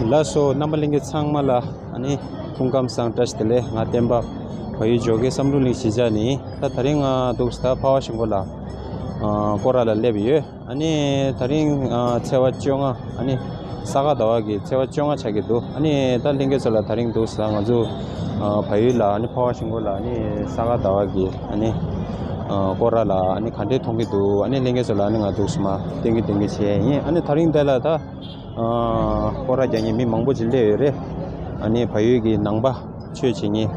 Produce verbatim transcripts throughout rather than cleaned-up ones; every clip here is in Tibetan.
ལགས་སོ། རྣམ་པ་ལྷན་རྒྱས་ཚང་མ་ལ་ཨ་ནི་སྐུ་ཁམས་བཟང་། བཀྲ་ཤིས་བདེ་ལེགས། ང་བསྟན་པ་བལ་ཡུལ་ཇོ་ཁའི་བསམ་གྲུབ་གླིང་གཞིས་ཆགས་ནས། ད་དེ་རིང་ང་འདུག་ད་འཕར་བ་ཤིང་ཀོ་ལ་ཨ་སྐོར་ར་ལ་སླེབས་ཡོད། ཨ་ནི་དེ་རིང་ཨ་ཚེས་པ་བཅོ་ལྔ། ཨ་ནི་ས་ག་ཟླ་བ་གི་ཚེས་པ་བཅོ་ལྔ་ཆགས་ཀྱི་འདུག་ཨ་ནི་ད་ལྷན་རྒྱས་ཚོ་ལ་དེ་རིང་འདུག་ང་ཚོ་ཨ་བལ་ཡུལ་ལ་ཨ་ནི་འཕར་བ་ཤིང་ཀོ་ལ་ཨ་ནི་ས་ག་ཟླ་བ་གི་ཨ་ནི་ཨ་སྐོར་ར་ལ་ཨ་ནི་ག་འདྲས་མཐོང་གི་འདུག་ཨ་ནི་ལྷན་རྒྱས་ཚོ་ལ་ཨ་ནི་ང་འདུག་མ་སྟོན་གི་སྟོན་གི་བྱས་ཡིན། ཨ་ནི་དེ་རིང་འདི་ལ་ད་ཨ་སྐོར་ར་རྒྱག་མཁན་མི་མང་པོ་ཅིག་སླེབས་ཡོད་རེད། ཨ་ནི་བལ་ཡུལ་གྱི་ནང་པ་ཆོས་བྱེད་མཁན་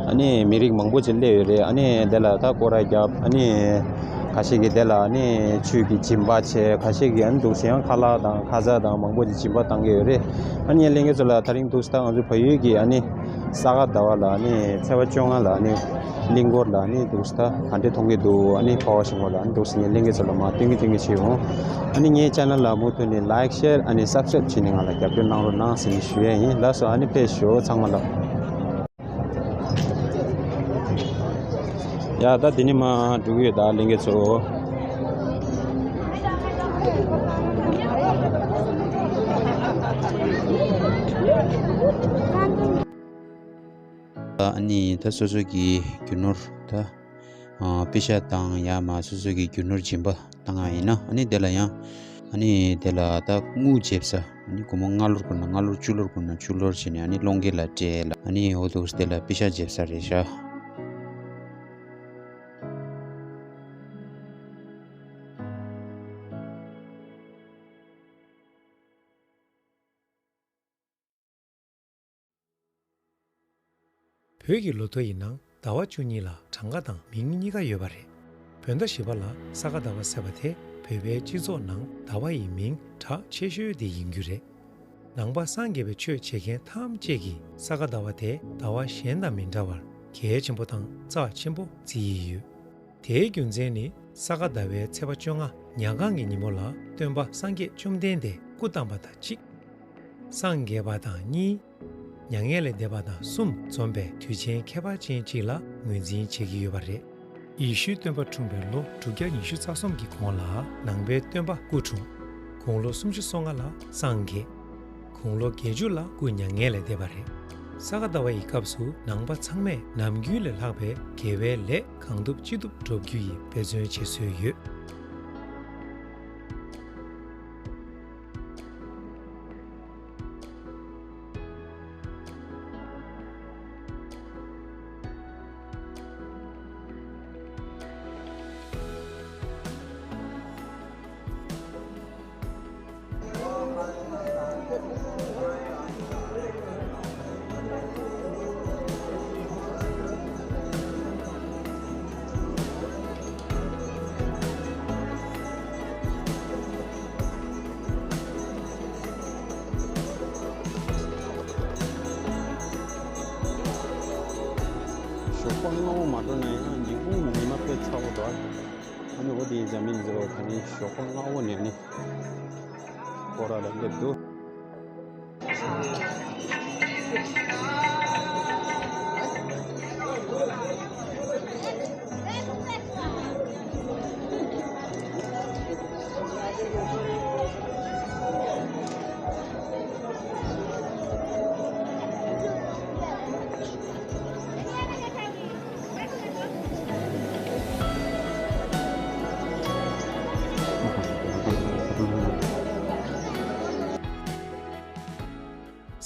ཨ་ནི་མི་རིགས་མང་པོ་ཅིག་སླེབས་ཡོད་རེད། ཨ་ནི་དེ་ལ་ད་སྐོར་ར་རྒྱབ། ཨ་ནི་ཁ་ཤས་ཀྱིས་དེ་ལ་ཨ་ནི་ཆོས་ཀྱི་སྦྱིན་པ་བྱས། ཁ་ཤས་ཀྱིས་ཨ་ནི་འདུག་སེ་ཡང་ཁ་ལག་དང་ཁ་ཟས་དང་མང་པོ་ཅིག་སྦྱིན་པ་བཏང་གི་ཡོད་རེད། ཨ་ནི་ལྷན་རྒྱས་ཚོ་ལ་དེ་རིང་འདུག་སེ་ད་ང་ཚོ་བལ་ཡུལ་གྱི་ཨ་ནི་ས་ག་ཟླ་བ་ལ་ཨ་ནི་ཚེས་པ་བཅོ་ལྔ་ལ་ཨ་ནི་གླིང་སྐོར་ལ་ཨ་ནི་འདུག་སེ་ད་ག་འདྲས་མཐོང་གི་འདུག་ཨ་ནི་འཕར་བ་ཤིང་ཀོ་ལ་ཨ་ནི་འདུག་སེ་ངས་ལྷན་རྒྱས་ཚོ་ལ་མ་སྟོན་གི་སྟོན་གི་བྱེད་ཡོང་། ཨ་ནི་ངའི་ཅེ་ནལ་ལ་མུ་མཐུད་ནས་ལའིཀ་ཤེར་ཨ་ནི་སབ་སི་ཀ་རེབ་བྱས་ནས་ང་ལ་རྒྱབ་སྐྱོར་གནང་རོགས་གནང་ཟེར་ནས་ཞུ་ཡས་ཡིན། ལགས་སོ། ཨ་ནི་ཕེབས་ཤོག་ཚང་མ་ལ། ཡ་ད་འདི་ནས་མར་འགྲོ་གི་ཡོད་ད་ལྷན་རྒྱས་ཚོ། ཨ་ནི་ད་སོ་སོ་གི་རྒྱུ་ནོར་ད་ཨ་པེ་ཤ་དང་ཡ་མ་སོ་སོ་གི་རྒྱུ་ནོར་སྦྱིན་པ་བཏང་ཡ་ཡིན་ན། ཨ་ནི་དེ་ལ་ཡང་ཨ་ནི་དེ་ལ་ད་དངུལ་འཇེབས་ས། ཨ་ནི་སྒོར་མོ་ལྔ་ལོར་དགོས་ན་ལྔ་ལོར། བཅུ་ལོར་དགོས་ན་བཅུ་ལོར་བྱས་ནས་ཨ་ནི་སློང་མཁན་ལ་སྤྲད་ལ། ཨ་ནི་འོ་འདུག་སེ་དེ་ལ་པེ་ཤ་འཇེབས་ས་རེད་ཤག་བོད་ཀྱི་ལོ་ཐོ་ཡི་ནང་ཟླ་བ་བཅུ་གཉིས་ལ་གྲངས་ཀ་དང་མིང་གཉིས་ཀ་ཡོད་པ་རེད། བོད་ཟླ་བཞི་པ་ལ་ས་ག་ཟླ་བ་ཟེར་བ་དེ་བོད་པའི་སྤྱི་ཚོགས་ནང་ཟླ་བ་ཡི་མིང་གྲགས་ཆེ་ཤོས་དེ་ཡིན་རྒྱུ་རེད། ནང་པ་སངས་རྒྱས་པའི་ཆོས་བྱེད་མཁན་ཐམས་ཅད་ཀྱིས་ས་ག་ཟླ་བ་དེ་ཟླ་བ་གཞན་དང་མི་འདྲ་བར་གལ་ཆེན་པོ་དང་རྩ་ཆེན་པོ་བརྩི་ཡི་ཡོད། དེའི་རྒྱུ་མཚན་ནི་ས་ག་ཟླ་བའི་ཚེས་པ་བཅོ་ལྔ་ཉ་གང་གི་ཉིན་མོ་ལ་སྟོན་པ་སངས་རྒྱས་བཅོམ་ལྡན་འདས་སྐུ་བལྟམས་པ་དང་གཅིག་སངས་རྒྱས་པ་དང་གཉིས། མྱ་ངན་ལས་འདས་པ་དང་གསུམ་འཛོམས་པའི་དུས་ཆེན་ཁྱད་པར་ཅན་གཅིག་ལ་ངོས་འཛིན་བྱེད་ཀྱི་ཡོད་པ་རེད། ཡེ་ཤུའི་སྟོན་པ་འཁྲུངས་པའི་ལོ་དྲུག་བརྒྱ་ཉི་ཤུ་རྩ་གསུམ་གྱི་གོང་ལ་ནང་པའི་སྟོན་པ་སྐུ་འཁྲུངས། དགུང་ལོ་སུམ་ཅུ་སོ་ལྔ་ལ་སངས་རྒྱས། དགུང་ལོ་བརྒྱད་ཅུ་ལ་སྐུ་མྱ་ངན་ལས་འདས་པ་རེད། ས་ག་ཟླ་བ་ཡི་སྐབས་སུ་ནང་པ་ཚང་མས་ནམ་རྒྱུན་ལས་ལྷག་པའི་དགེ་བའི་ལས་གང་ཐུབ་ཅི་ཐུབ་སྒྲུབ་རྒྱུ་ཡི་འབད་བརྩོན་བྱེད་སྲོལ་ཡོད། ཞོགས་པ་སྔ་བོ་མ་འགྲོ་ན་ཡང་ཉིན་གུང་ཉི་མ་དཔེ་ཚ་བོ་འདུག་ཨ་ནི་འོ་དེ་འཛམ་གླིང་འཛེར་བ་ད་ནི་ཞོགས་པ་སྔ་བོ་ནས་ནི་སྐོར་ར་ལ་སླེབས་འདུག་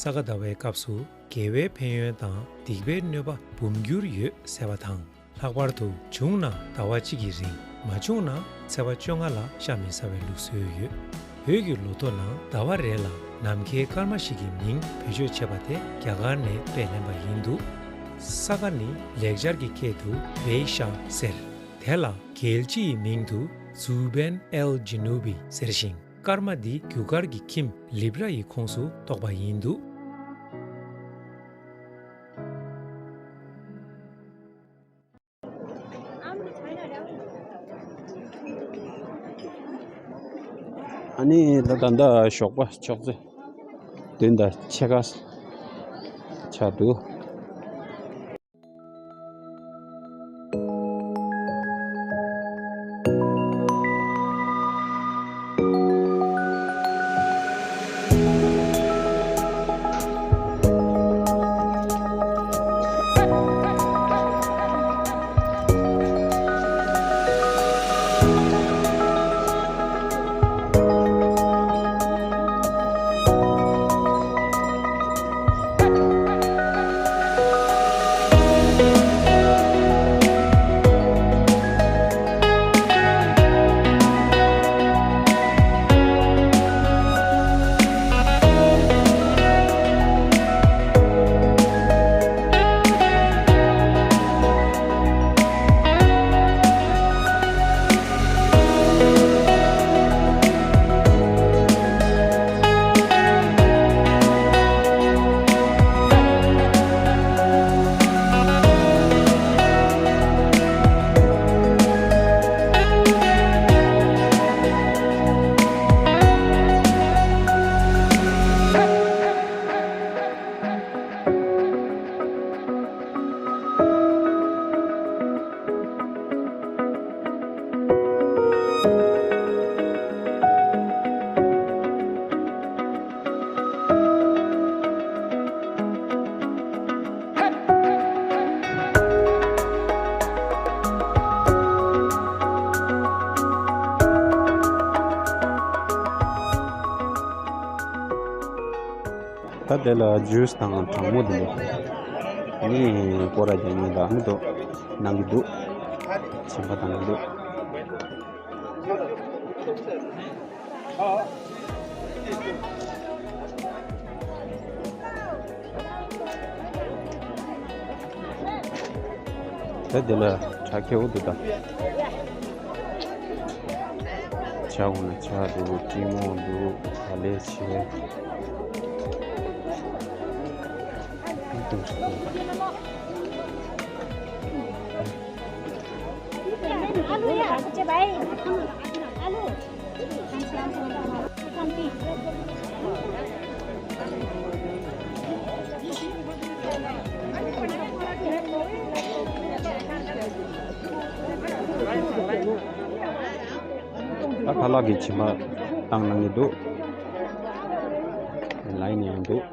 ས་ག་ཟླ་བའི་སྐབས་སུ་དགེ་བའི་ཕན་ཡོན་དང་སྡིག་པའི་གནོད་པ་འབུམ་འགྱུར་ཡོད་ཟེར་བ་དང་། ལྷག་པར་དུ་བྱུང་ན་ཟླ་བ་གཅིག་གི་རིང་། མ་བྱུང་ན་ཚེས་པ་བཅོ་ལྔ་ལ་ཤ་མི་ཟ་བའི་ལུགས་སྲོལ་ཡོད། བོད་ཀྱི་ལོ་ཐོ་ནང་ཟླ་བ་རེ་ལ་ནམ་མཁའི་སྐར་མ་ཞིག་གི་མིང་བེད་སྤྱོད་བྱས་པ་དེ་རྒྱ་གར་ནས་དཔེ་ལེན་པ་ཡིན་འདུག་ས་ག་ནི་ལེགས་སྦྱར་གྱི་སྐད་དུ་བེ་ཤ་ཟེར། དེ་ལ་རྒྱལ་སྤྱི་ཡི་མིང་དུ་ཛུ་བན་ཨེལ་ཇི་ནུ་བི་ཟེར་ཞིང་། སྐར་མ་འདི་རྒྱུ་སྐར་གྱི་ཁྱིམ་ལིབ་ར་ཡི་ཁོངས་སུ་གཏོགས་པ་ཡིན་འདུག་ཨ་ནི་ད་ད་ལྟ་ཞོགས་པ་ཕྱོགས་ཚོད་བདུན་དང་ཕྱེད་ཀ་ཆགས་འདུག་དེ་ལ་ཇུས་དང་གྲང་མོ་དེ་འདུག་ཨ་ནི་སྐོར་ར་རྒྱག་མཁན་དང་ཨ་ནི་འདུག་གནང་གི་འདུག་བྱིན་པ་གཏང་གི་འདུག་ད་དེ་ལ་དྲ་ཁེའུ་འདུག་ད། ཇ་འོ་ན་ཇ་འདུག་སྤྲི་མོ་འདུག་ག་ལེ་ཆེ། ད་ཁ་ལག་གི་བྱིན་པ་བཏང་གནང་གི་འདུག་ལའི་ནི་ཡང་འདུག་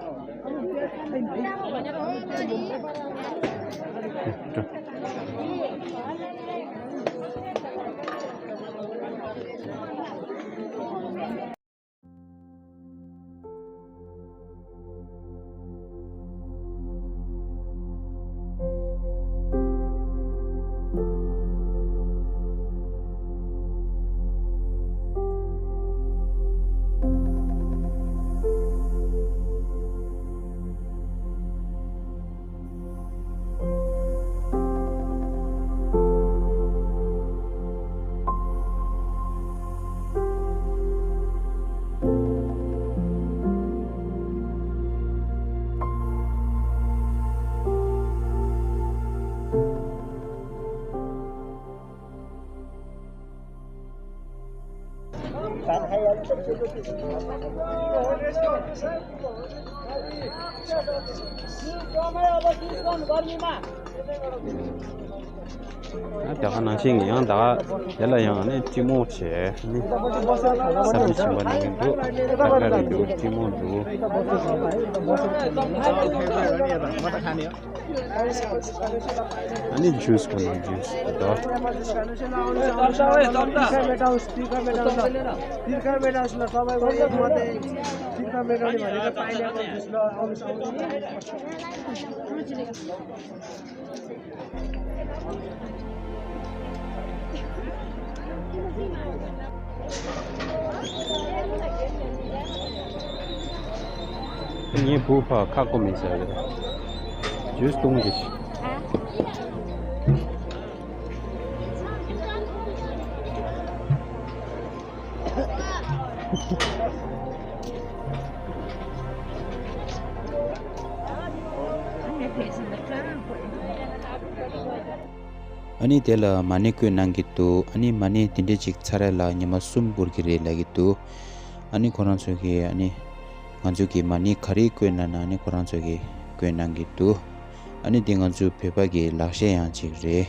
ད་ག་ནང་བཞིན་ཡང་ད་ག་དེ་ལ་ཡང་ནི་སྤྲི་མོ་བྱས་ནི་ས་བུན་བྱིན་པ་ནང་གི་འདུག་ད་ག་རེ་འདུག་སྤྲི་མོ་འདུག་ཨ་ནི་ཇུས་ཁོ་ན་ཇུས་དེ་དག་ངའི་བུ་ཕ་ཁ་སྐོམ་མེད་ཟེར་རེད། ཇུས་བཏུང་གི། ཨ་ནི་དེ་ལ་མ་ཎི་བཀོད་གནང་གི་འདུག་ཨ་ནི་མ་ཎི་དེ་འདྲ་ཅིག་ཚར་རེ་ལ་ཉི་མ་གསུམ་འགོར་གྱི་རེད་ལབ་ཀྱི་འདུག་ཨ་ནི་ཁོ་རང་ཚོ་གིས་ཨ་ནི་ང་ཚོ་གིས་མ་ཎི་ག་རེ་བཀོད་ན་ན་ཨ་ནི་ཁོ་རང་ཚོ་གིས་བཀོད་གནང་གི་འདུག་ཨ་ནི་འདི་ང་ཚོའི་བོད་པ་གི་ལག་ཤེས་ཡང་གཅིག་རེད།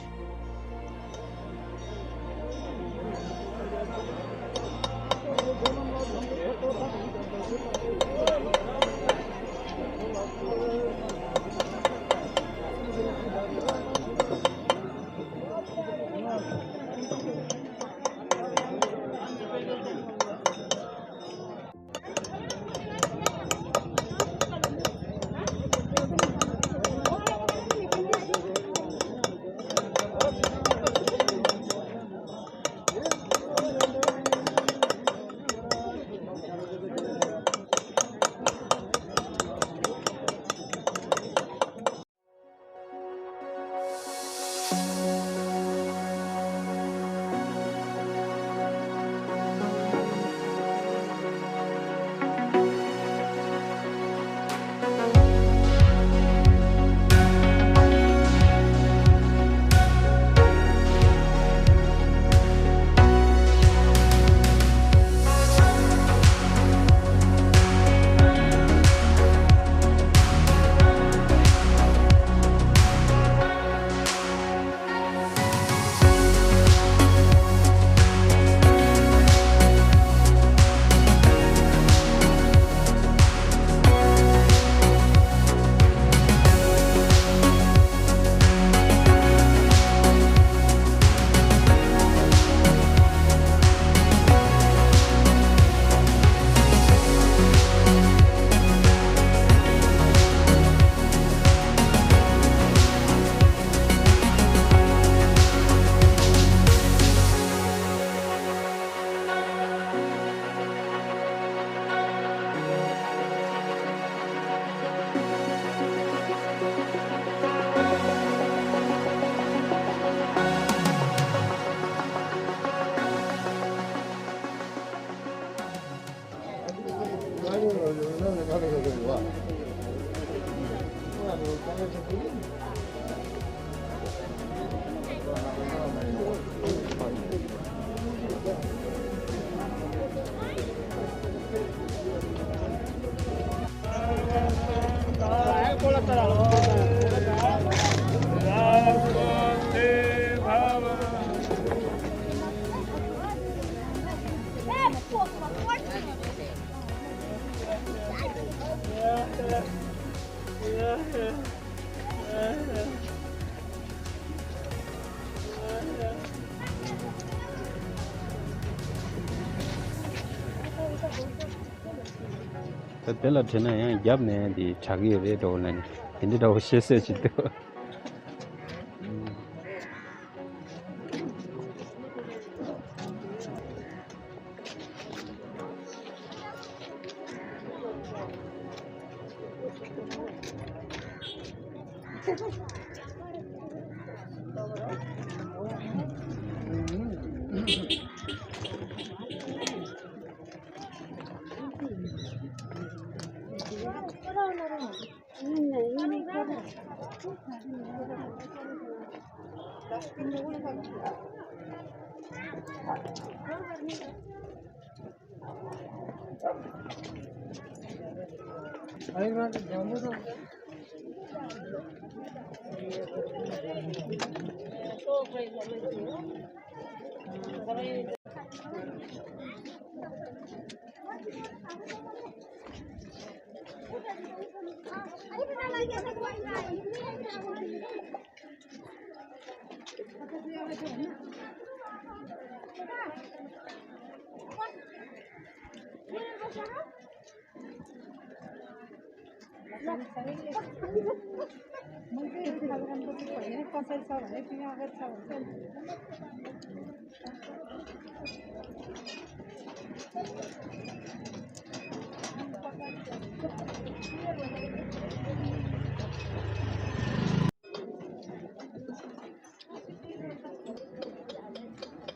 དེ་ལ་དྲན་ན་ཡང་རྒྱབ་ནས་དེ་དྲག་གི་རེད་འགྲོ་ལ་ནི་དེ་འདྲ་འདྲ་བོ་བཤད་སྲོལ་ཅིག་འདུག་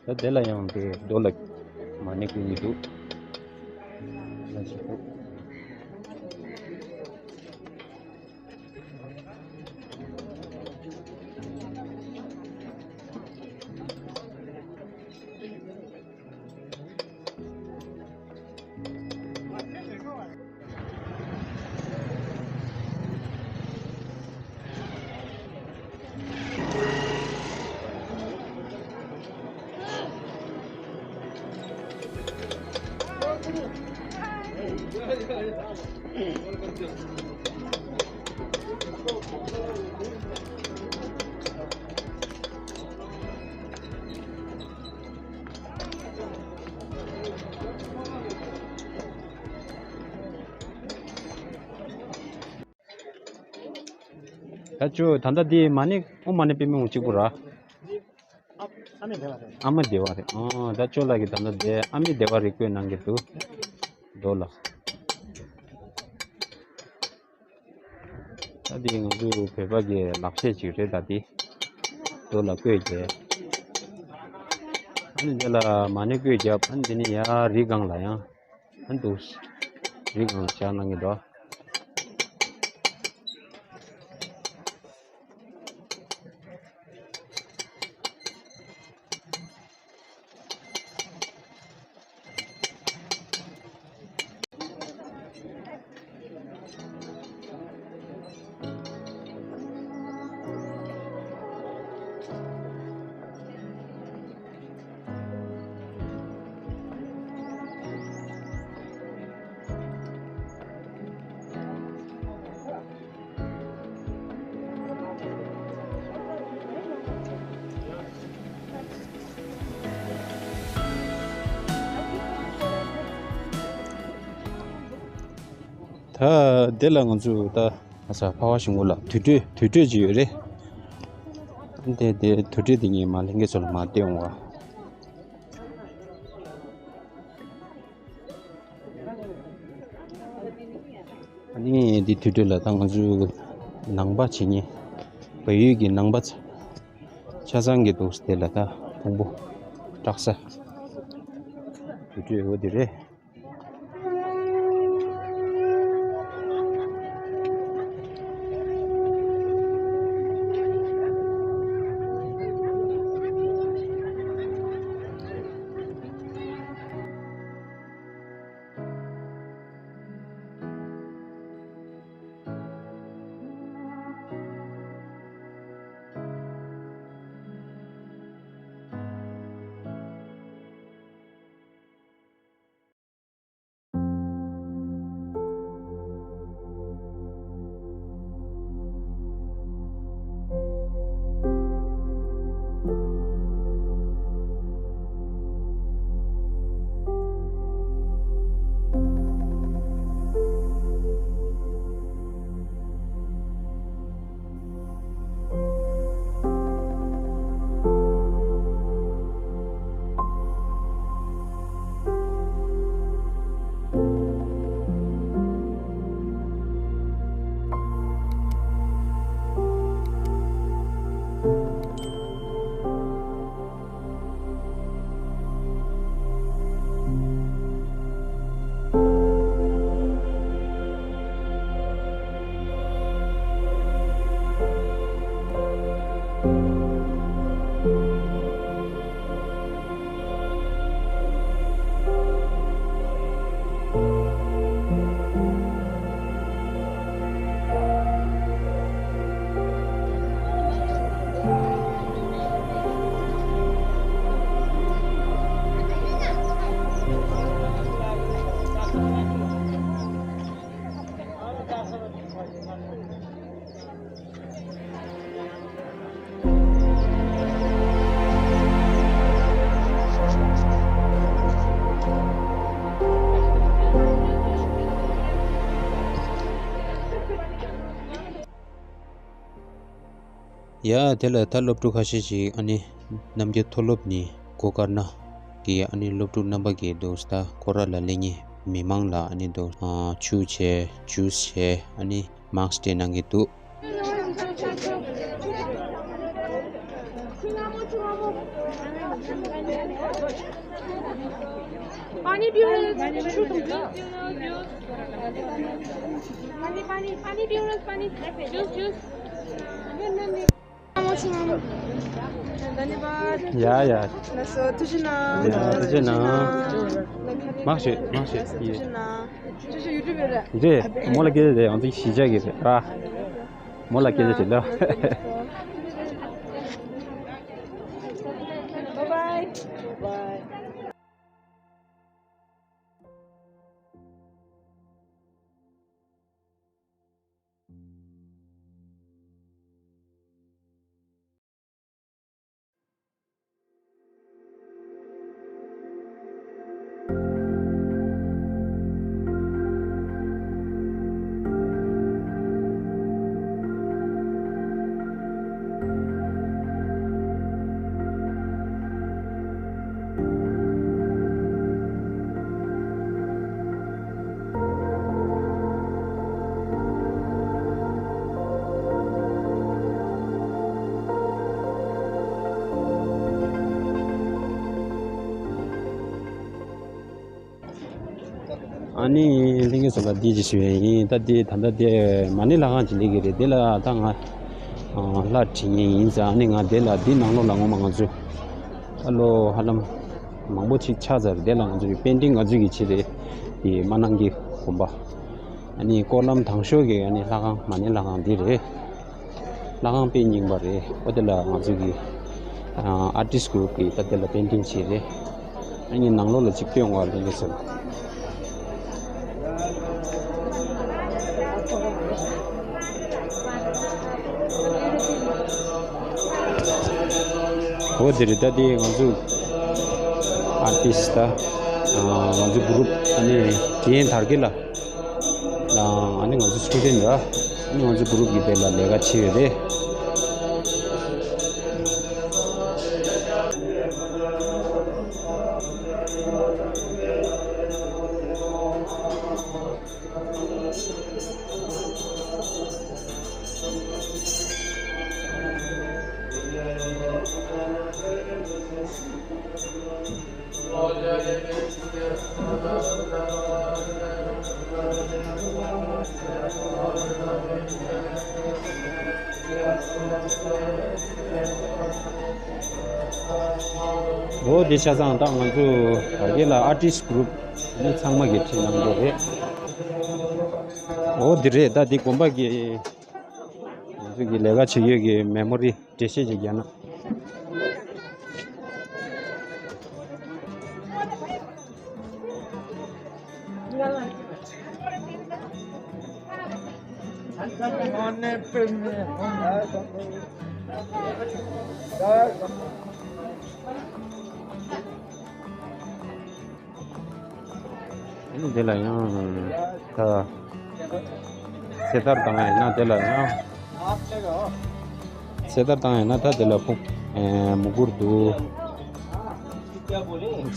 ད་དེ་ལ་ཡང་དེ་རྡོ་ལ་མ་ཎི་བསྐུར་གྱི་འདུག་ད་ཅོ་ད་ལྟ་འདི་མ་ཎི་ཨོཾ་མ་ཎི་པདྨེ་ཧཱུྃ་གཅིག་པུ་ར། ཨ་མ་བདེ་བ་རེད། ཨོ་ད་ཅོ་ལགས་ཀྱིས་ད་ལྟ་འདི་ཨ་མི་བདེ་བ་རེད་བཀོད་གནང་གི་འདུག་རྡོ་ལ། ད་འདི་ང་ཚོའི་བོད་པ་གི་ལག་ཤེས་ཅིག་རེད། ད་འདི་རྡོ་ལ་བཀོད་རྒྱབ། ཨ་ནི་འདི་ལ་མ་ཎི་བཀོད་རྒྱབ། ཨ་ནི་འདི་ནི་ཡར་རི་སྒང་ལ་ཡང་། ཨ་འདུག་རི་སྒང་ལ་བཞག་གནང་གི་འདུག་ད་དེ་ལ་ང་ཚོས་ད་ཨ་ས་འཕགས་པ་ཤིང་ཀུན་ལ་དུར་ཁྲོད་དུར་ཁྲོད་ཅིག་ཡོད་རེད། དེ་དེ་དུར་ཁྲོད་དེ་ངས་མ་ལྷན་རྒྱས་ཚོ་ལ་མ་བསྟན་འོང་བ། ཨ་ནི་འདི་དུར་ཁྲོད་ལ་ད་ང་ཚོའི་ནང་པ་བྱེད་མཁན་བལ་ཡུལ་གྱི་ནང་པ་ཆ་ཚང་གི་འདུག་དེ་ལ་ད་ཕུང་པོ་བཀྲག་ས་དུར་ཁྲོད་འོ་དེ་རེད། ཡ། དེ་ལ་ད་སློབ་ཕྲུག་ཁ་ཤས་ཤིག་ཨ་ནི་རྣམ་རྒྱལ་མཐོ་སློབ་ནས་གོ་ཀར་ན་གི་ཨ་ནི་སློབ་ཕྲུག་རྣམ་པ་གིས་འདུག་ད་ཁོ་ར་ལ་སླེབས་མཁན་མི་མང་ལ་ཨ་ནི་འདུག་ཨ་ཆུ་བྱས་ཇུས་བྱས་ཨ་ནི་མཱག་སྤྲད་གནང་གི་འདུག पानी पिउनुस्। पानी, पानी, पानी पिउनुस्, पानी। जुस, जुस। धन्यवाद। ཡ་ཡ། ལགས་སོ། ཐུགས་རྗེ་གནང་། ཡ། ཐུགས་རྗེ་གནང་། མཱག་སྤྲད། མཱག་སྤྲད། ཐུགས་རྗེ་གནང་། ཁྱོད་ཚོ་ཡུ་ཊུབ་རེད། རེད། མོ་ལ་སྐད་ཆ་དེ་ང་ཚོ་གཞིས་ཆགས་ཀྱི་རེད་ར། མོ་ལ་སྐད་ཆ་དེ་ལ། Bye bye. ཨ་ནི་ལྷན་རྒྱས་ཚོ་ལ་འདི་ཅིག་ཞུ་ཡས་ཡིན། ད་འདི་ད་ལྟ་འདི་མ་ཎི་ལྷ་ཁང་ཅིག་སླེབས་ཀྱི་རེད། འདི་ལ་ད་ང་ལྷ་བྲིས་མཁན་ཡིན་ཙང་། ཨ་ནི་ང་འདི་ལ་འདི་ནང་ལོགས་ལ་ངོ་མ་ང་ཚོས་ད་ལོ་ཧ་ལམ་མང་པོ་ཅིག་ཆགས་ཚར། འདི་ལ་ང་ཚོས་པེན་ཊིང་ང་ཚོས་ཀྱི་བྱས་རེད། འདི་སྨར་ནང་གི་དགོན་པ། ཨ་ནི་སྐོར་ལམ་དང་ཤོས་ཀྱི་ཨ་ནི་ལྷ་ཁང་མ་ཎི་ལྷ་ཁང་འདི་རེད། ལྷ་ཁང་དཔེ་རྙིང་པ་རེད། ཨོ་དེ་ལ་ང་ཚོ་གི་ཨ་ཨར་ཊིསི་གུ་རུབ་ཀྱིས་ད་དེ་ལ་པེན་ཊིང་བྱས་རེད། ཨ་ནི་ནང་ལོགས་ལ་ཅིག་སྟོན་དགོས་ལབ་ཀྱི་ཟེར། ཨོ་དེ་རེད། ད་དེ་ང་ཚོ་ཨར་ཊིསི་ད་ང་ཚོ་གུ་རུབ་ཨ་ནི་རྒན་དར་རྒྱས་ལགས། ཨ་ནི་ང་ཚོ་སི་ཊུ་ཌེན་ཊ་ར། ཨ་ནི་ང་ཚོ་གུ་རུབ་ཀྱི་དེ་ལ་ལས་ཀ་བྱེད་ཡོད་རེད། འོ་དེ་ཆ་ཚང་ད་ང་ཚོ་དར་རྒྱས་ལགས་ཨར་ཊིསི་གུ་རུབ་ནི་ཚང་མ་གིས་བྲིས་གནང་འདུག་རེད། འོ་དེ་རེད། ད་དེ་དགོན་པ་གི་ང་ཚོ་གི་ལས་ཀ་བྱེད་ཡུལ་གྱི་མེ་མོ་རི་འགྲེལ་བཤད་ཅིག་རྒྱག་ན། ཨ་ནི་དེ་ལ་ཡང་ད་ཚེ་ཐར་བཏང་ཡིན་ན་དེ་ལ་ཡང་། ཚེ་ཐར་བཏང་ཡིན་ན་ད་དེ་ལ་ཕུག་ཨེ་མུ་གུར་འདུག་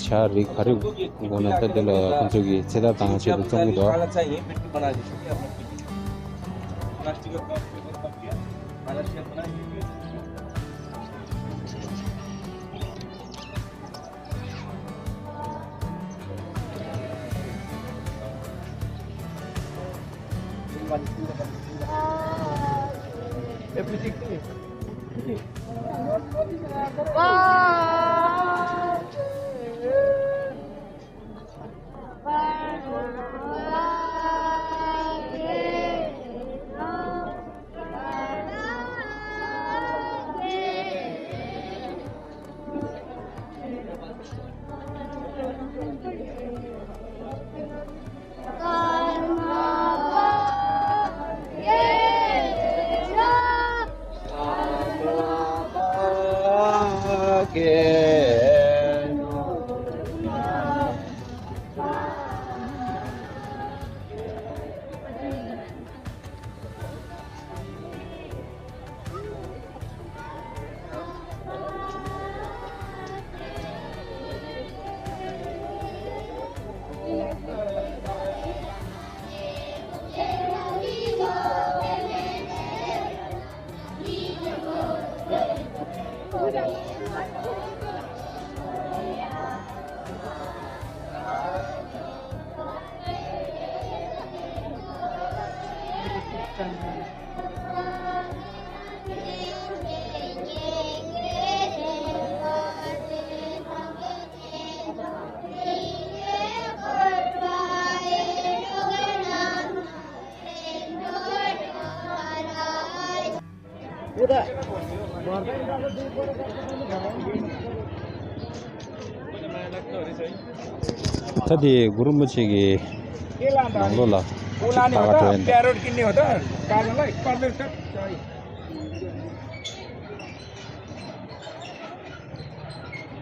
ཇ་རིགས་ག་རེ་དགོས་ན་ད་དེ་ལ་ཁོང་ཚོ་གིས་ཚེ་ཐར་བཏང་ཆེད་དུ་བཙོང་གི་འདུག་ད་དེ་གུ་རུ་རིན་པོ་ཆེ་གི་ནང་ལོགས་ལ་ཅིག་ད་ག་འགྲོ་ཡིན་ད།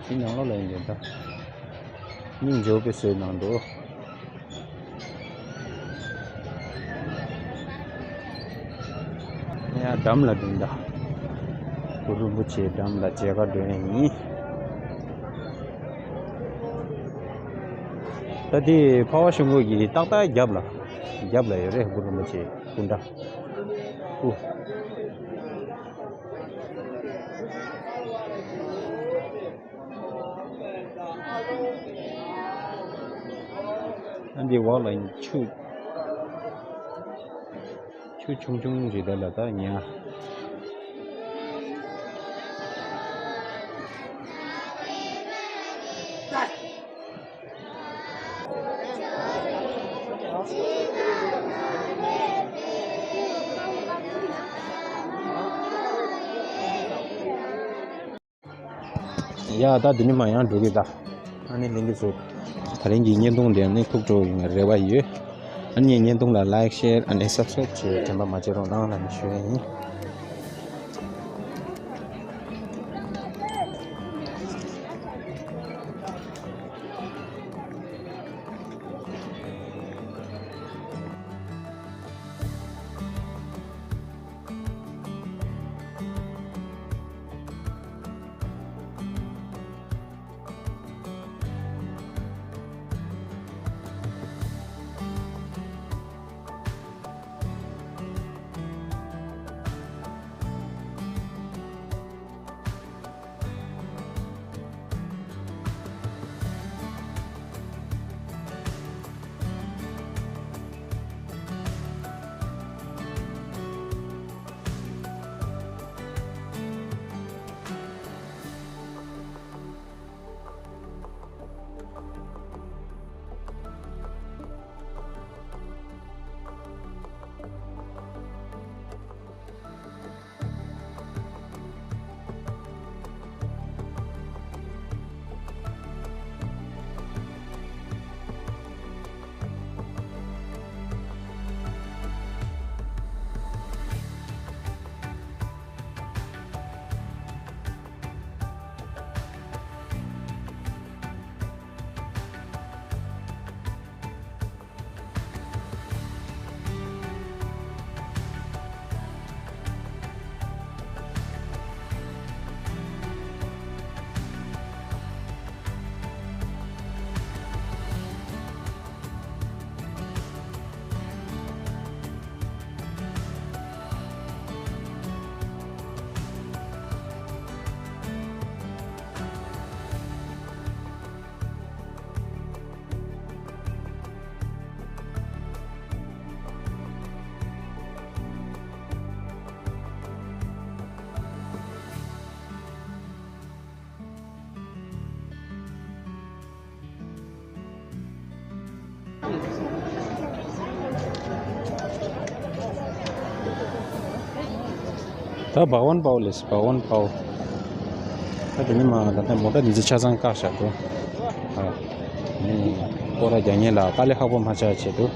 དེ་ནང་ལོགས་ལ་ཡིན་དེ་ད། སྙིང་རྗེ་པོ་བཟོས་གནང་འདུག་ཡ། འགྲམ་ལ་འགྲིམ་ད། གུ་རུ་རིན་པོ་ཆེའི་འགྲམ་ལ་མཇལ་ཁ་འགྲོ་ཡ་ཡིན། ད་དེ་འཕགས་པ་ཤིང་ཀུན་གྱི་ཏག་ཏག་རྒྱབ་ལ། རྒྱབ་ལ་ཡོད་རེད། གུ་རུ་རིན་པོ་ཆེའི་སྐུ་འདྲ། སྐུ། ཨ་འདི་འོག་ལ་ཆུ། ཆུ་ཆུང་ཆུང་ཞིག་དེ་ལ་ད་ཉལ། ཡ། ད་འདི་ནས་མར་ཡང་འགྲོ་གི་ད། ཨ་ནི་ལེན་གི་འདུག་ད་རིང་གི་བརྙན་ཐུང་འདི་ནི་ཐུགས་སྤྲོ་ཡོང་བའི་རེ་བ་ཡོད། ཨ་ནི་བརྙན་ཐུང་ལ་ལའིཀ་ཤེར་ཨ་ནི་སབ་སི་ཀ་རེབ་བྱེད་དྲན་པ་མ་བརྗེད་རོགས་གནང་ལབ་ནས་ཞུ་ཡ་ཡིན། ད་བྷ་ཝན་པའོ་ལས་བྷ་ཝན་པའོ། ད་དེ་ནི་མ་ད་ལྟ་མོ་ཊ་འདི་ཚོ་ཆ་ཚང་བཀག་བཞག་འདུག་ཨ། ནི་སྐོར་ར་རྒྱག་མཁན་ལ་དཀའ་ལས་ཁག་པོ་མ་ཆགས་ཆེད་དུ།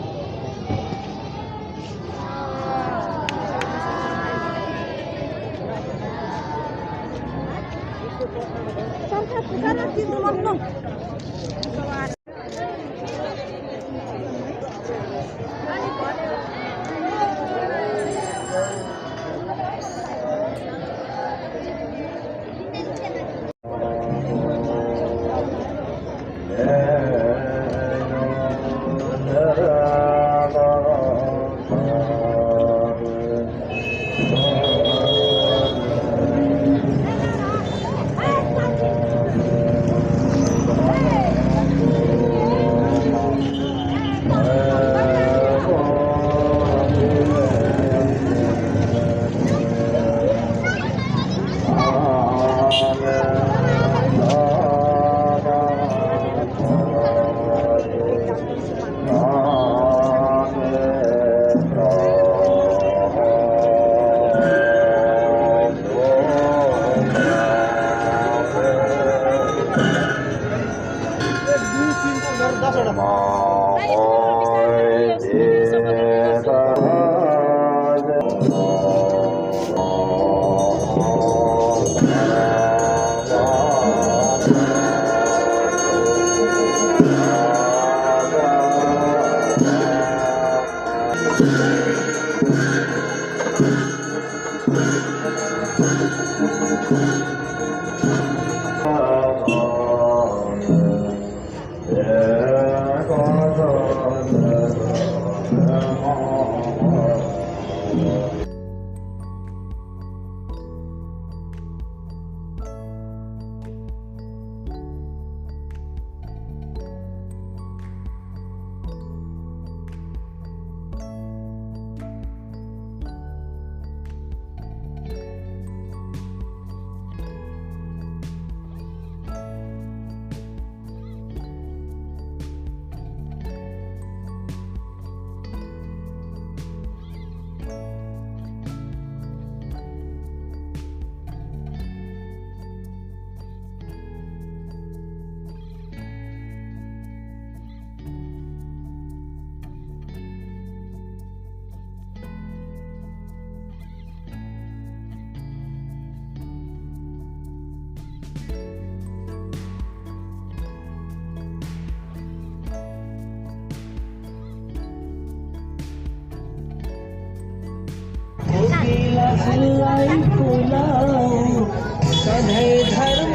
सधैँ धर्म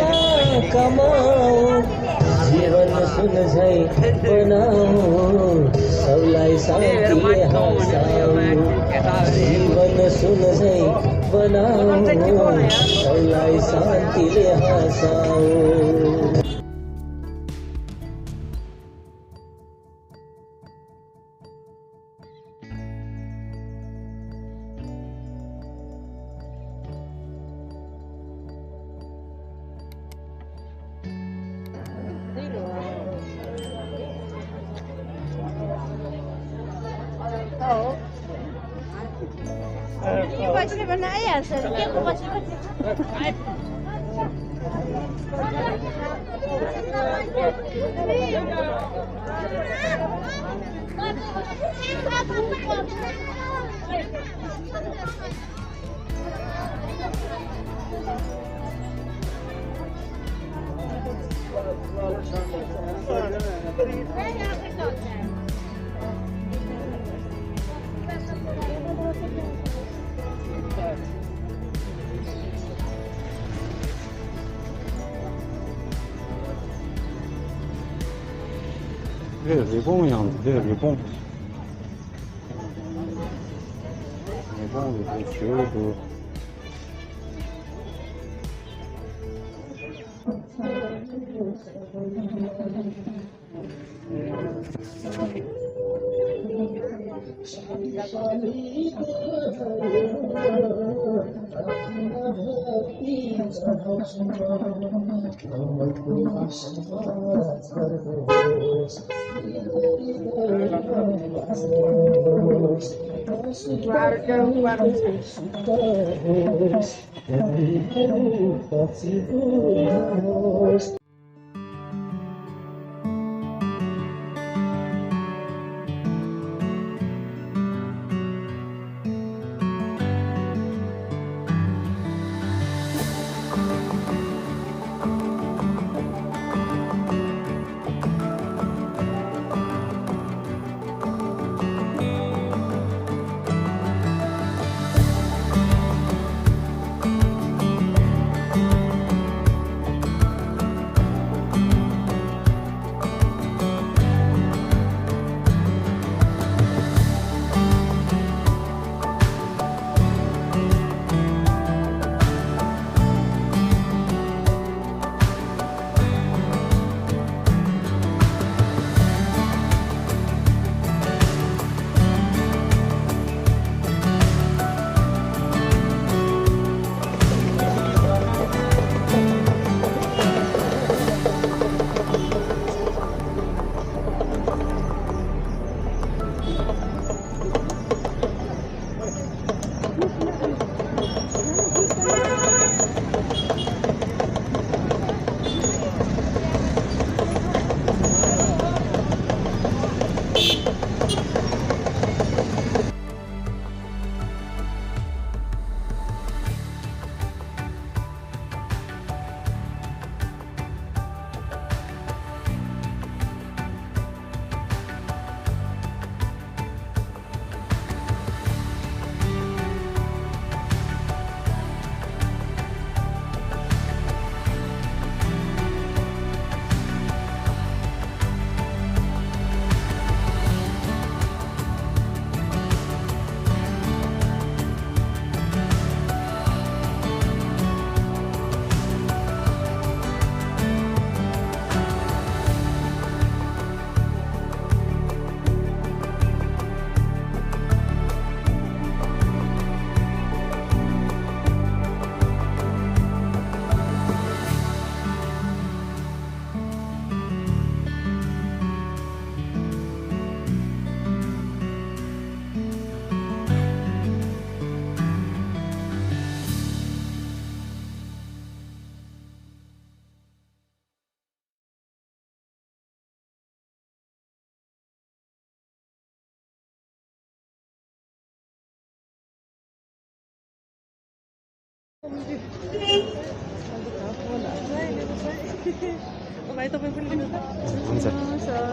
कमाऊ, जीवन सुलझै बनाऊ, सबलाई शान्तिले हँसाऊ। जीवन सुलझै बनाऊ, सबलाई शान्तिले हँसाऊ। འདི་རི་བོང་ཡང་འདི་རི་བོང་། རི་བོང་རི་བོང་བྱིའུ་འདུག་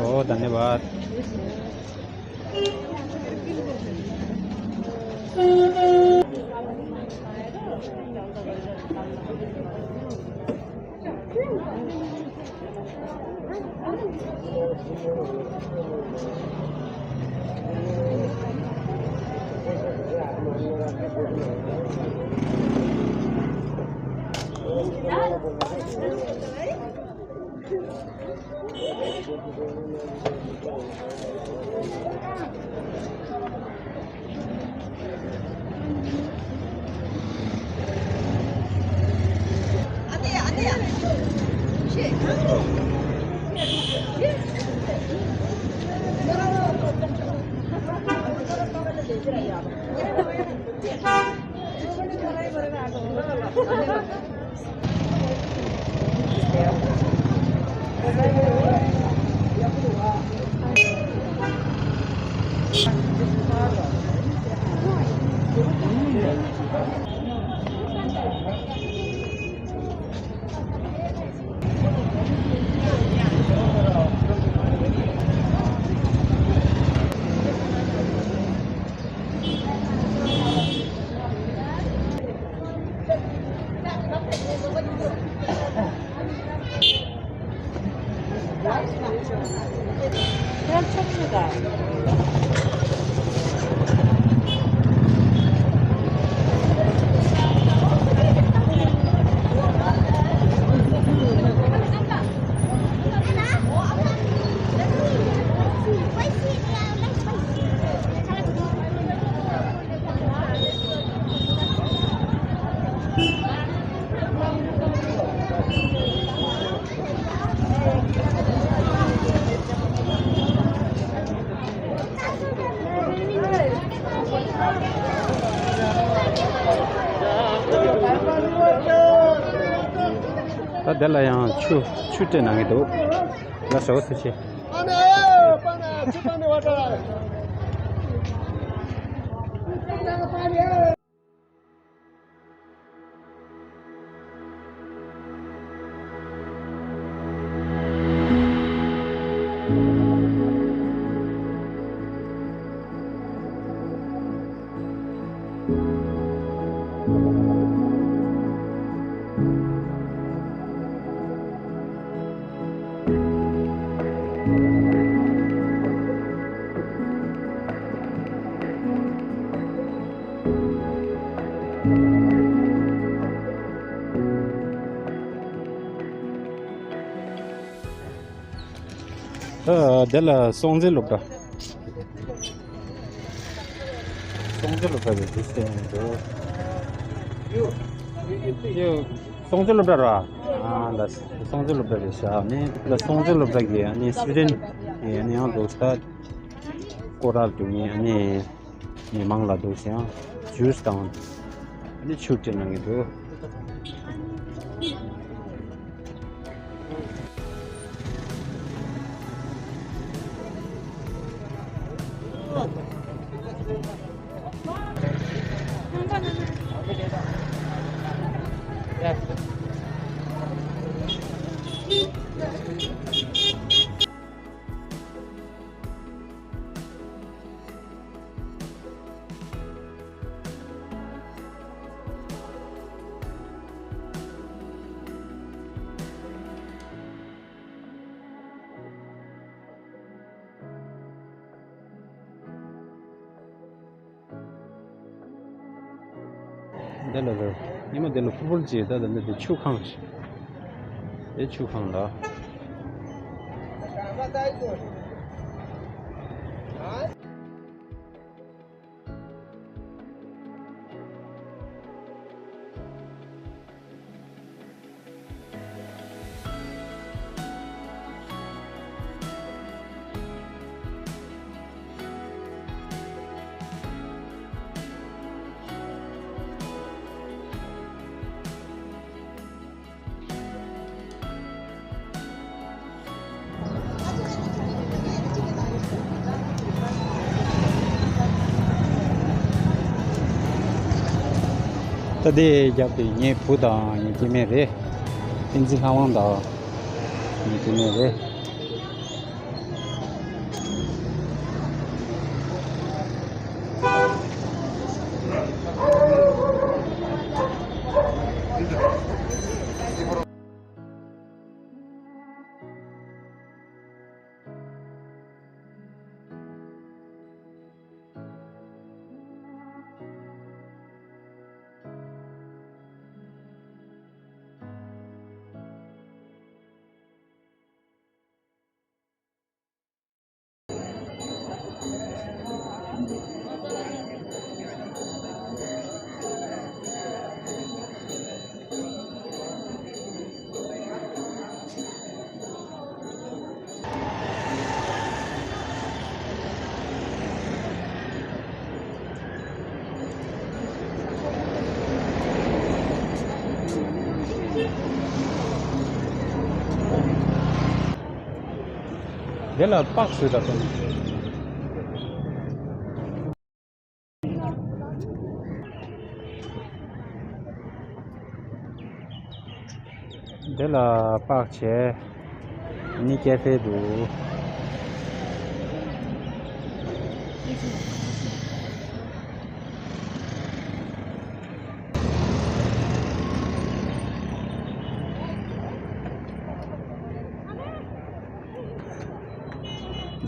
ཨོ། धन्यवाद। ད་དེ་ལ་ཡང་ཆུ་ཆུ་སྤྲད་གནང་གི་འདུག་ལ་ཞོགས་ཐུགས་རྗེ་ཆེ། ཨ། དེ་ལ་སྲོང་བཙན་སློབ་གྲྭ། སྲོང་བཙན་སློབ་གྲྭ་རེད་འདུག་ཟེར་འདུག་ཡོ། སྲོང་བཙན་སློབ་གྲྭ་ར། ཨ། ད་སྲོང་བཙན་སློབ་གྲྭ་རེད་ཤག་ནི་ད་སྲོང་བཙན་སློབ་གྲྭ་གི་ཨ་ནི་སི་ཊུ་ཌེན་ཊི་ཨ་ནི་ཡང་འདུག་ད། སྐོར་ར་འགྲོ་མཁན་ཨ་ནི་མི་མང་ལ་འདུག་ཟེར་ཡང་ཇུས་དང་ཨ་ནི་ཆུ་སྤྲད་གནང་གི་འདུག་འདི་ལ་རེད། ཉི་མ་འདི་ལ་ཕུར་ཕུར་ཅིག་ད་ད་འདི་འདི་ཆུ་ཁང་ཞིག་འདི་ཆུ་ཁང་ལ། ད་དེ་རྒྱབ་དེ་ངའི་བུ་དང་ངའི་སྐྱེ་དམན་རེད། བསྟན་འཛིན་ལྷ་དབང་དང་ངའི་སྐྱེ་དམན་རེད། དེ་ལ་པགས་བཟོས་དང་། དེ་ལ་པགས་བྱས། ནི་ཀེ་ཧྥེ་འདུག།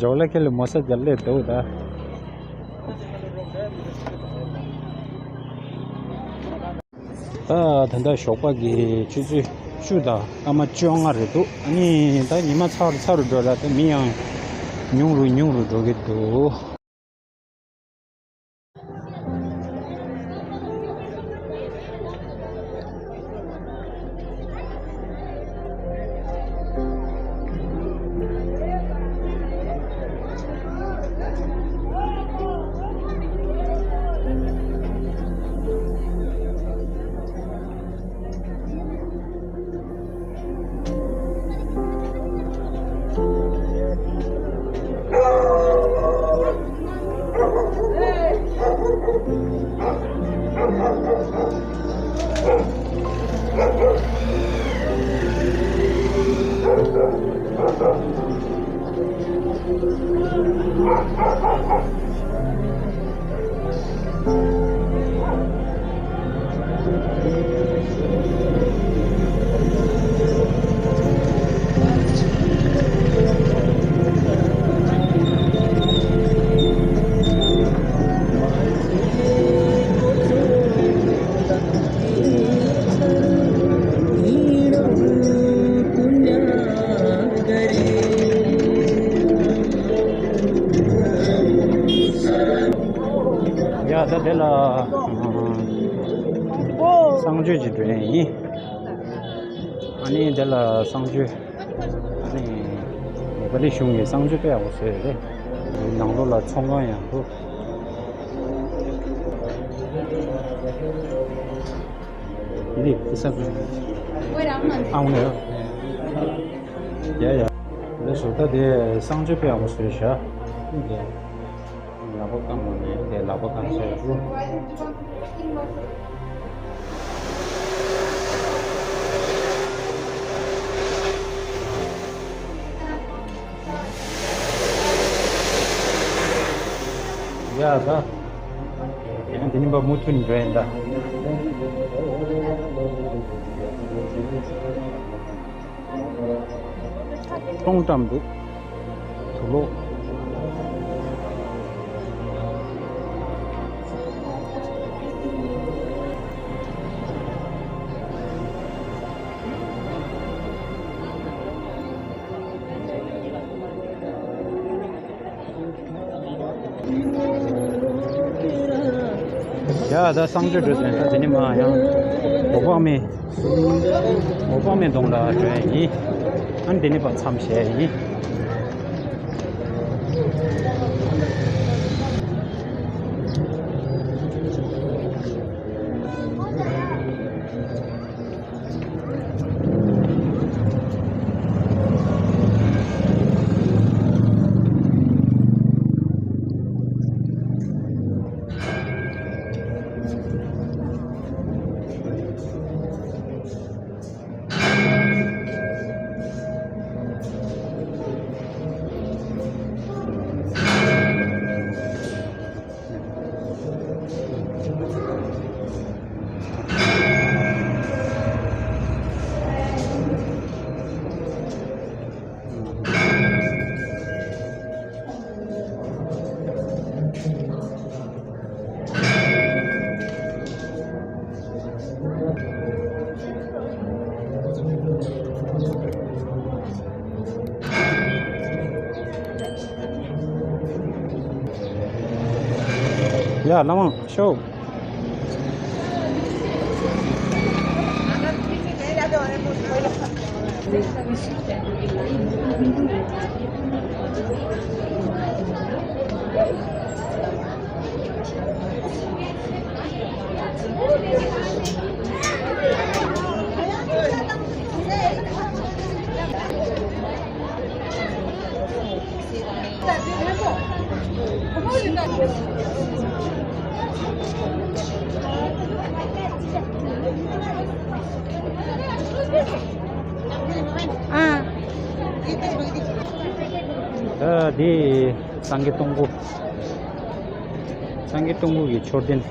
ཇོ་ལ་ཁེ་ལི་མོ་ས་རྒྱ་ལེ་དོ་ད། ད་ད་ལྟ་ཞོགས་པ་གི་ཆུ་ཚོད་བཅུ་དང་སྐར་མ་བཅོ་ལྔ་རེད་འདུག། ཨ་ནི་ད་ཉི་མ་ཚ་རུ་ཚ་རུ་འགྲོ་ལ་ད་མི་ཡང་ཉུང་རུ་ཉུང་རུ་འགྲོ་གི་འདུག། ཡ་ད་དེ་ལ་གསང་སྤྱོད་ཅིག་འགྲོ་ཡ་ཡིན། ཨ་ནི་དེ་ལ་གསང་སྤྱོད། ཨ་ནི་ནེ་པ་ལི་གཞུང་གི་གསང་སྤྱོད་དཔེ་ཡག་པོ་བཟོས་ཡོད་རེད། ནང་ལོགས་ལ་ཚོང་ཁང་ཡང་འདུག། ཡིན་ནི་ཨི་ས་ཨ་འོ་ནས་ཡ་ཡ། ལས་བཟོ་ལྟ་དེ་གསང་སྤྱོད་དཔེ་ཡག་པོ་བཟོས་ཤག། ལག་པ་བཀང་བ་ནས་དེ་ལག་པ་བཀང་བྱས་རུ། ཡ་ད། ཡང་དེ་ཉིན་པ་མུ་མཐུད་འགྲོ་ཡིན་ད། སྟོང་ཀྲམ་འདུག། དུག་ལོག། ཡ་ད་གསང་སྤྱོད་འགྲོ་ཟིན་ད་དེ་ནི་མ་ཡང་འོ་པག་མེ། འོ་པག་མེ་གདོང་ལ་འགྲོ་ཡ་ཡིན། ཨ་ནི་དེ་ནི་པ་མཚམས་བཞག་ཡ་ཡིན། ཡ་ལ་མང་ཤོག་ད་འདི་སངས་རྒྱས་སྟོང་སྐུ། སངས་རྒྱས་སྟོང་སྐུ་གི་མཆོད་རྟེན།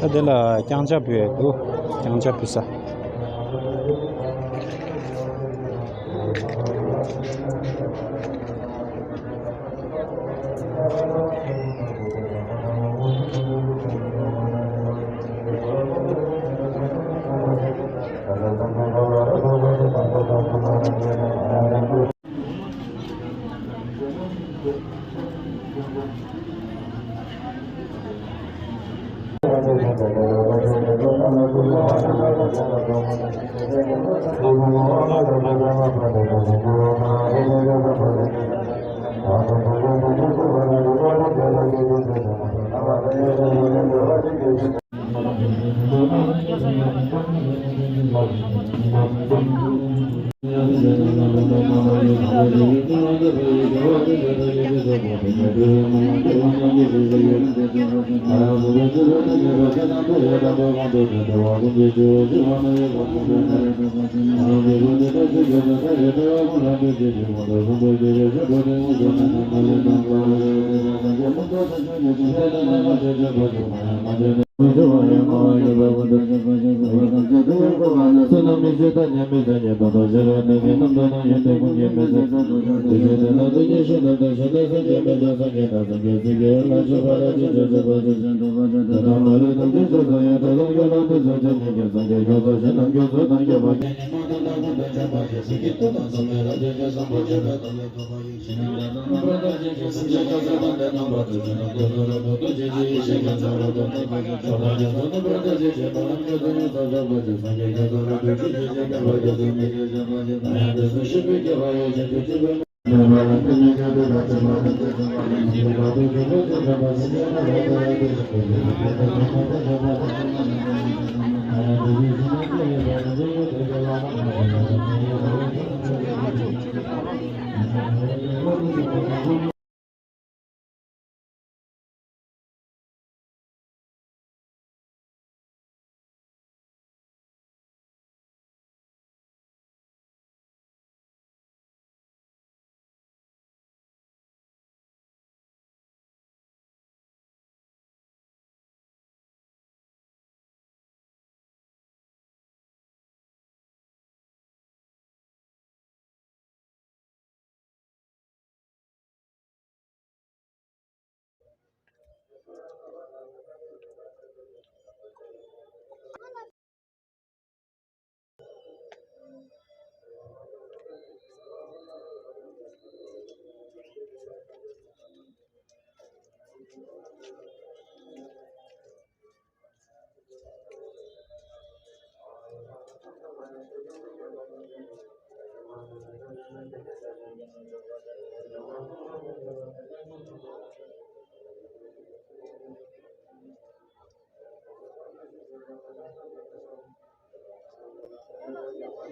ད་དེ་ལ་རྐྱང་ཇ་ཕུལ་ཡས་འདུག་རྐྱང་ཇ་ཕུལ་ས།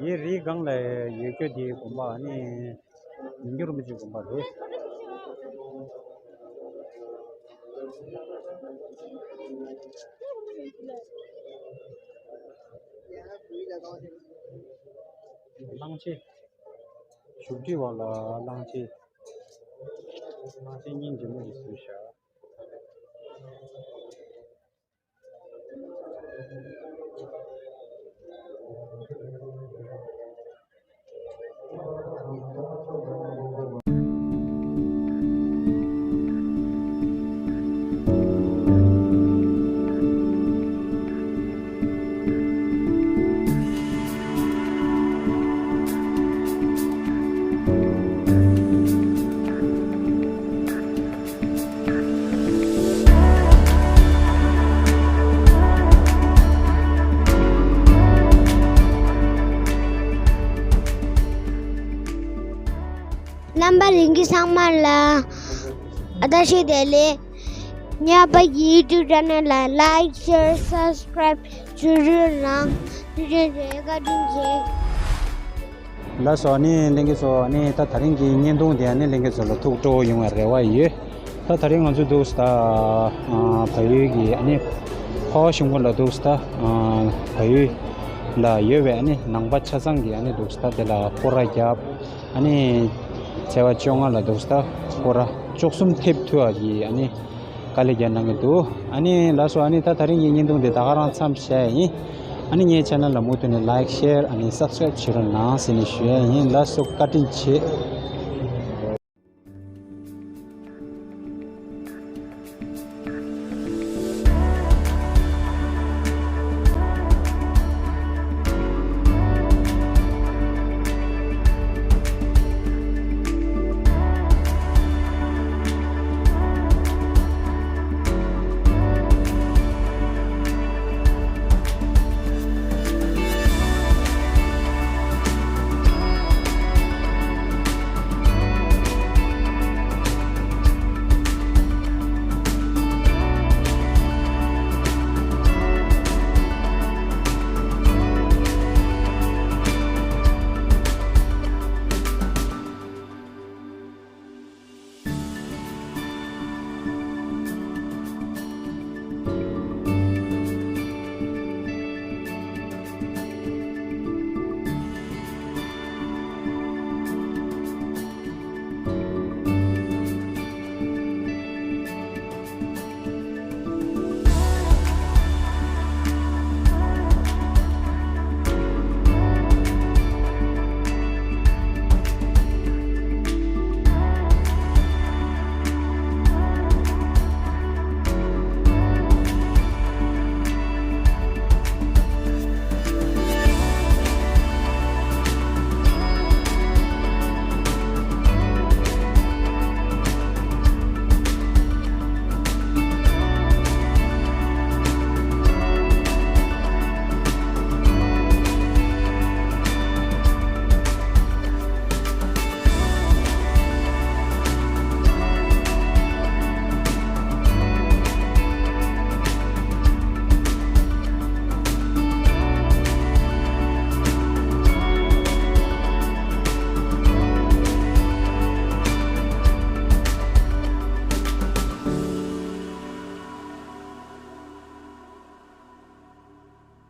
ཡེ་རི་སྒང་ལ་ཡོད་རྒྱུ་དེའི་དགོན་པ་ནི་མི་འགྱུར་རིན་པོ་ཆེའི་དགོན་པ་རེད། གླང་ཆེན། བཞུགས་ཁྲི་འོག་ལ་གླང་ཆེན། གླང་ཆེན་སྙིང་རྗེ་མོ་ཞིག་བཟོས་བཞག་རྣམ་པ་ལྷན་རྒྱས་ཚང་མ་ལ་བཀྲ་ཤིས་བདེ་ལེགས། ཉག་པ་གི་YouTube channel ལ་like, share, subscribe ཞུ་རོགས་གནང་། ཐུགས་རྗེ་ཆེ། བཀའ་དྲིན་ཆེ། ལགས་སོ། ཨ་ནི་ལྷན་རྒྱས་ཚོ། ཨ་ནི་ད་ད་རིང་གི་བརྙན་ཐུང་དེ་ཨ་ནི་ལྷན་རྒྱས་ཚོ་ལ་ཐུགས་སྤྲོ་བོ་ཡོང་བའི་རེ་བ་ཡོད། ད་ད་རིང་ང་ཚོ་འདུག་སེ་ད་ཨ་བལ་ཡུལ་གྱི་ཨ་ནི་ཕ་བོ་གཞུང་པ་ལ་འདུག་སེ་ད་ཨ་བལ་ཡུལ་ལ་ཡོད་པའི་ཨ་ནི་ནང་པ་ཆ་ཚང་གི་ཨ་ནི་འདུག་སེ་ད་དེ་ལ་སྐོར་ར་བརྒྱབ། ཨ་ནི་ཚེས་པ་བཅོ་ལྔ་ལ་འདུག་སེ་ད་སྐོར་ར་བཅུ་གསུམ་ཐེབས་ཐུབ་པ་གི་ཨ་ནི་དཀའ་ལས་བརྒྱབ་གནང་གི་འདུག། ཨ་ནི་ལགས་སོ། ཨ་ནི་ད་ད་རིང་གི་བརྙན་ཐུང་དེ་ད་ག་རང་མཚམས་བཞག་ཡིན། ཨ་ནི་ངའི་channel ལ་མུ་མཐུད་ནས་like, share ཨ་ནི་subscribe བྱེད་རོགས་གནང་ཟེར་ནས་ཞུ་ཡ་ཡིན། ལགས་སོ། བཀའ་དྲིན་ཆེ།